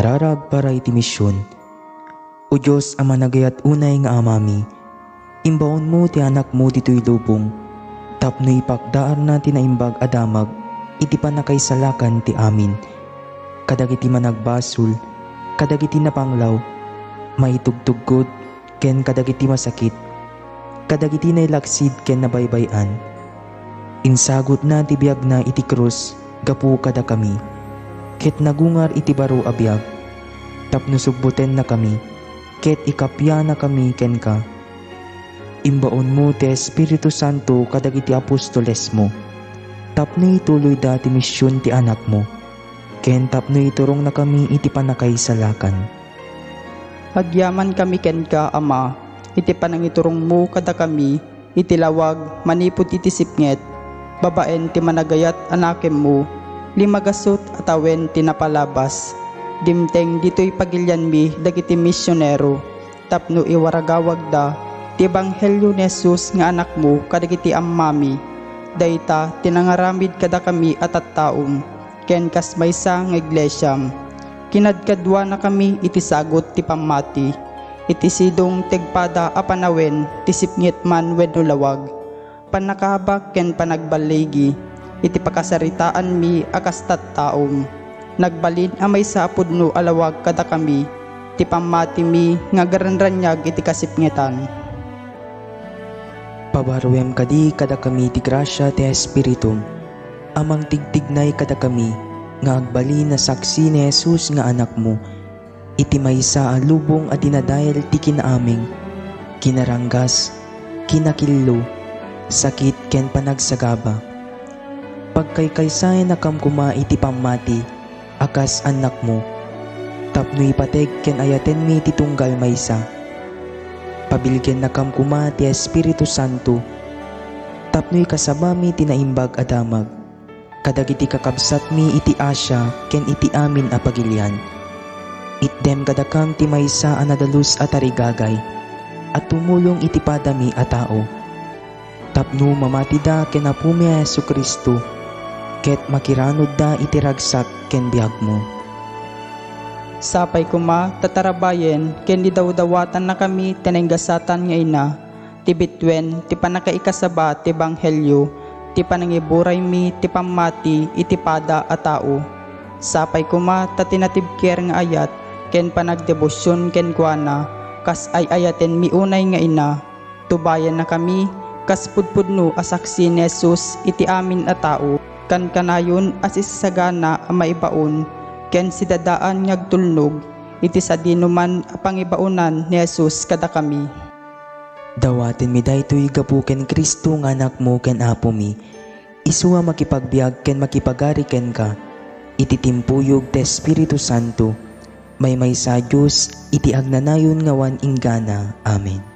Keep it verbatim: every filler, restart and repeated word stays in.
Rarag para iti mision. O Dios a managayat unay nga Amami, imbaonmo ti Anakmo ditoy lubong tapno ipakdaarna ti naimbag a damag iti pannakaisalakan ti amin, kadagiti managbasol, kadagiti napanglaw, maitugtuggod, ken kadagiti masakit, kadagiti nailaksid ken nabaybay-an. Insagutna ti biagna iti krus gapu kadakami, ket nagungar iti baro a biag tapno subbutennakami ket ikapianakami kenka. Imbaonmo ti Espiritu Santo kadagiti apostolesmo tapno ituloyda ti mision ti Anakmo ken tapno iturongnakami iti pannakaisalakan. Agyamankami kenka, Ama, iti panangiturongmo kadakami iti lawag manipud iti sipnget, babaen ti managayat a nakemmo, limagasut a tawen ti napalabas. Dimteng ditoy pagilianmi dagiti misionero tapno iwaragawagda ti ebanghelio ni Jesus nga Anakmo kadagiti ammami. Dayta ti nangaramid kadakami a tattaom ken kas maysa nga iglesiam. Kinadkaduanakami iti sagut ti pammati, iti sidong ti agpada a panawen ti sipnget man wenno lawag, pannakaabak ken panagballigi iti pakasaritaanmi a kas tattaom. Nagbalin a maysa a pudno a lawag kadakami ti pammatimi nga agranraniag iti kasipngetan. Pabaruem kadi kadakami ti grasia ti Espiritum a mangtigtignay kadakami nga agbalin a saksi ni Jesus nga Anakmo iti maysa a lubong a dinadael ti kinaameng, kinaranggas, kinakillo, sakit ken panagsagaba. Pagkaykaysaennakam koma iti pammati a kas annakmo, tapno ipateg ken ayatenmi ti tunggal maysa. Pabilgennakam koma ti Espiritu Santo tapno ikasabami ti naimbag a damag kadagiti kakabsatmi iti Asia ken iti amin a pagilian. Itdem kadakam ti maysa a nadalus a tarigagay a tumulong iti padami a tao, tapno mamatida ken Apomi a Jesu-Cristo ket makiranudda iti ragsak ken biagmo. Sapay koma ta tarabayen ken idawdawatannakami ti nainggasatan nga ina, ti bituen ti pannakaikasaba ti ebanghelio, ti panangiburaymi ti pammati iti pada a tao. Sapay koma ta ti natibker nga ayat ken panagdebosion kenkuana kas ay-ayatenmi unay nga ina. Tubayannakami kas pudpudno a saksi ni Jesus iti amin a tao, kankanayon a sisasagana a maibaon ken sidadaan nga agtulnog iti sadinoman a pangibaonan ni Jesus kadakami. Dawatenmi daytoy gapu ken Cristo nga Anakmo ken Apomi, isu a makipagbiag ken makipagari kenka iti timpuyog ti Espiritu Santo, maymaysa a Dios iti agnanayon nga awan inggana. Amen.